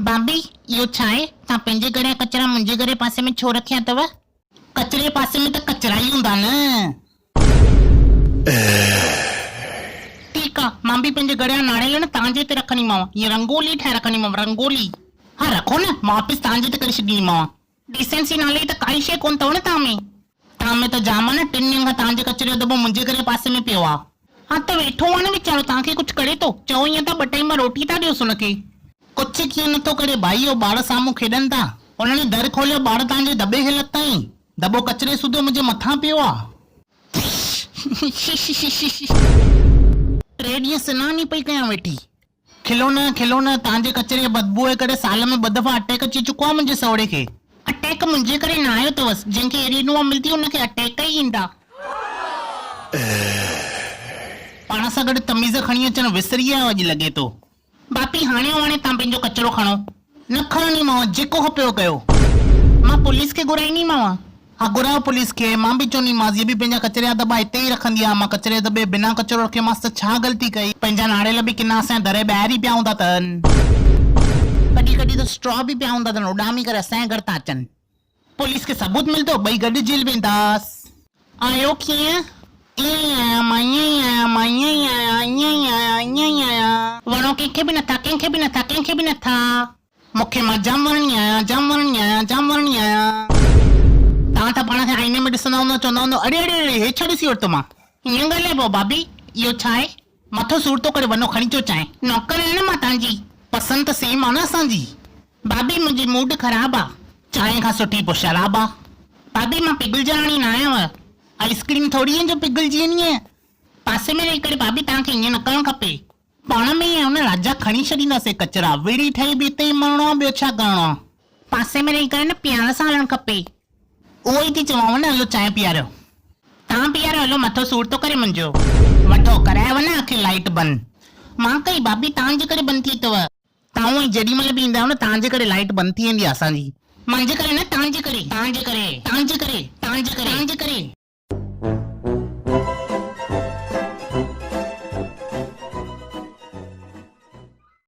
ڀاڀي، اهو ڇا آهي؟ توهان پنهنجي گهر جا ڪچرا منهنجي گهر جي پاسي ۾ ڇو رکيا اٿو؟ ڪچري جي پاسي ۾ ته ڪچرا ئي هوندا نه. ٺيڪ آ، مان به پنهنجي گهر جا ناڙيل نه توهان جي هتي رکنديمانو. هيئن رنگولي ٺاهي رکنديمانو، رنگولي. ها رکو نه، مان واپس توهان جي هتي ڪري ڇڏينديمانو. ڊيسنسي نالي جي ته ڪائي شيء ڪونه اٿو نه توهان ۾. توهان ۾ ته جام آ نه، ٽن ڏينهن کان توهان جي ڪچري جو دٻو منهنجي گهر جي پاسي ۾ پيو آ. ها ته ويٺو آ نه ويچارو توهان کي ڪجهه ڪري ٿو؟ چئو ائين ٿا ٻه ٽائيم روٽي ٿا ڏيوس هن کي. ڪجهه ڪيئن نٿو ڪري ڀائي اهو ٻار سامهون کيڏن ٿا. هنن در کوليو ٻار توهان جي دٻي کي لتائين. دٻو ڪچري سوڌو منهنجي مٿان پيو آ. ٽي ڏينهن سنان ئي پئي ڪيان ويٺي. کلو نه، کلو نه، توهان جي ڪچري جي بدبوء جي ڪري سال ۾ ٻه دفعا اٽيڪ اچي چڪو آهي منهنجي سهوڙي کي. اٽيڪ منهنجي ڪري نه آيو اٿوس، جنهن کي اهڙي دعا ملندي ان کي اٽيڪ ئي ايندا. پاڻ سان گڏ تميز کڻي اچڻ وسري ويا آهيو اڄ لڳي ٿو. باپي هاڻي هاڻي توهان پنهنجو ڪچرو کڻو. نه کڻنديمانو، جيڪو کپيو ڪيو. مان پوليس کي گهرائينديمانو. ها گهرايو پوليس کي، مان به چونديمانس هيء به پنهنجا ڪچري جا دٻا هتي ئي رکندي آ، مان ڪچري جي دٻي بنا ڪچرو رکيومانس ته ڇا غلطي ڪئي. پنهنجا ناڙيل به ڪنا اسان جي در جي ٻاهر ئي پيا هوندا اٿن. ڪڏهن ڪڏهن ته اسٽرا به پيا هوندا اٿن، اڏامي ڪري اسان جي گهر ٿا اچن. پوليس کي ثبوت ملندو، ٻئي گڏ جيل وينداس. آيو ڪيئن؟ ائين ئي آيان، مان ائين ئي آيان، مان ائين ئي آيان، ائين ئي آيان، ائين ئي آيان. وڻو ڪنهن کي به نٿا، ڪنهن کي به نٿا، ڪنهن کي به نٿا. مون کي مان جام وڻڻي آهيان، جام وڻڻي آهيان، جام وڻڻي آهيان. توهان ته پاڻ کي آئيني ۾ ڏسندا هوندؤ، چوندا هوندؤ، اڙي اڙي اڙي هي ڇا ڏسي ورتو مان. ائين ڳالهائبو ڀاڀي، اهو ڇا آهي؟ مٿو سور ٿو ڪري، وڃو کڻي اچو چانهه. نوڪر آهيان نه مان توهان جي. پسند ته سيم آ نه اسان جي. ڀاڀي منهنجي موڊ خراب آ. چانهه کان سٺي پوء شراب آ. ڀاڀي مان پگهلجڻ واري نه آهيانو. آئس ڪريم ٿوري آهي جو پگهلجي وڃي. پاسي ۾ رهي ڪري ڀاڀي توهان کي ائين نه ڪرڻ کپي. پاڻ ۾ ئي آهيون نه راجا کڻي ڇڏينداسين ڪچرا، وڙهي ٺهي به اتي ئي مرڻو آ ٻيو ڇا ڪرڻو آ. پاسي ۾ رهي ڪري نه پيار سان هلڻ کپي. اهو ئي ٿي چوانو نه هلو چانهه پياريو. توهان پياريو هلو مٿو سور ٿو ڪري منهنجو. وٺو ڪرايو نه آخر لائيٽ بند. مان ڪئي ڀاڀي توهان جي ڪري بند ٿي اٿو. توهان ئي جيڏي مهل به ايندا آهيو نه توهان جي ڪري لائيٽ بند ٿي ويندي آ اسان جي. منهنجي ڪري نه توهان جي ڪري. توهان جي ڪري. توهان جي ڪري. توهان جي ڪري. توهان جي ڪري.